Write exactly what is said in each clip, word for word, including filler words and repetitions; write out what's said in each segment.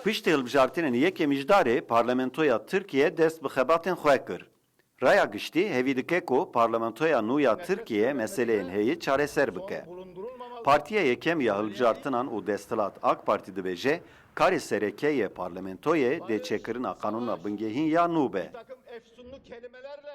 Piştî hilbijartinên yekê Mijdarê, Parlamentoya Tirkiye dest bi xebatên xwe kir. Raya giştî hevî dike ku Parlamentoya nû ya Tirkiye meseleyên heyî çareser bike. Partiya yekem ya hilbijartinan û desthilat AK Partî dibêje, karê sereke yê parlamentoyê dê çêkirina qanûna bingehîn ya nû be.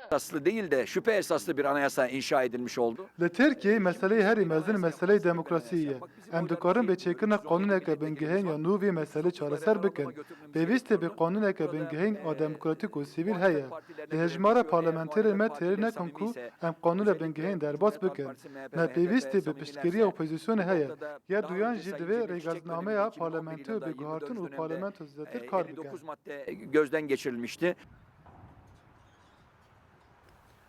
Esaslı değil de şüphe esaslı bir anayasa inşa edilmiş oldu. Li Tirkiyeyê meseleyê herî mezin meseleyê demokrasiyê ye. Em dikarin bi çêkirina qanûneke bingehîn ya nû vê meselê çareser bikin. Pêwîstî bi qanûneke bingehîn a demokratîk û sivîl heye. Lê hejmara parlamenterên me têrê nekin ku em qanûna bingehîn derbas bikin. Me pêwîstî bi piştgiriya opozîsyonê heye. Ya duyan jî divê rêgeznameya parlamentoyê bê guhartin û parlamento zêdetir kar bike. Gözden geçirilmişti.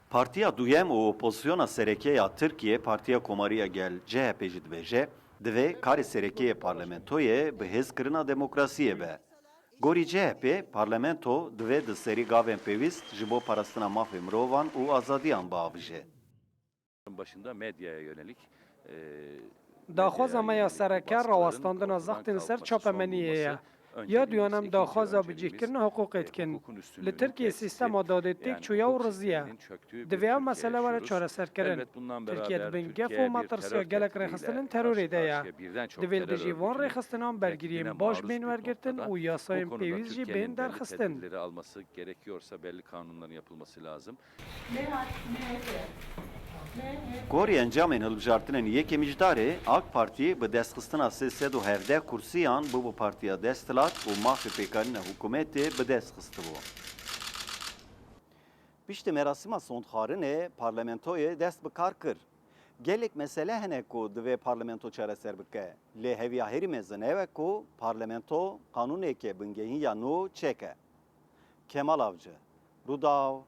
Partiya duyem û opozisyona sereke ya Tirkiye, Partiya Komarî ya Gel, C H P jî dibêje, divê karê sereke yê parlamentoyê bi hêzkirina demokrasiyê be. Gorî C H P, parlamento divê di serî gavên pêwîst ji bo parastina mafê mirovan û azadiyan biavije. Başında medyaya yönelik e, Daxwaza me ya sereke rawestandina zextên li ser çapemeniyê ye. Ya duyan em daxwaza bicihkirina hiqûqê dikin. Li Tirkiyê sîstema dadê têk çûye û riziye. Divê ev mesele were çareserkirin. Tirkiye di bin gef û metirsiya gelek rêxistinên terorê de ye. Divê li dijî van rêxistinan bergiriyên baş bên wergirtin û yasayên pêwîst jî bên derxistin. Gorî encamên hilbijartinên yekê Mijdarê, AK Partî bi destxistina sê sed û hevdeh kursiyan bûbû partiya desthilat û mafê pêkanîna hikûmetê bi dest xistibû. Piştî merasîma sondxwarinê parlamentoyê dest bi kar kir. Gelek mesele hene ku divê parlamento çareser bike. Lê heviya herî mezin ew e ku parlamento qanûneke bingehîn ya nû çêke. Kemal Avcı, Rûdaw,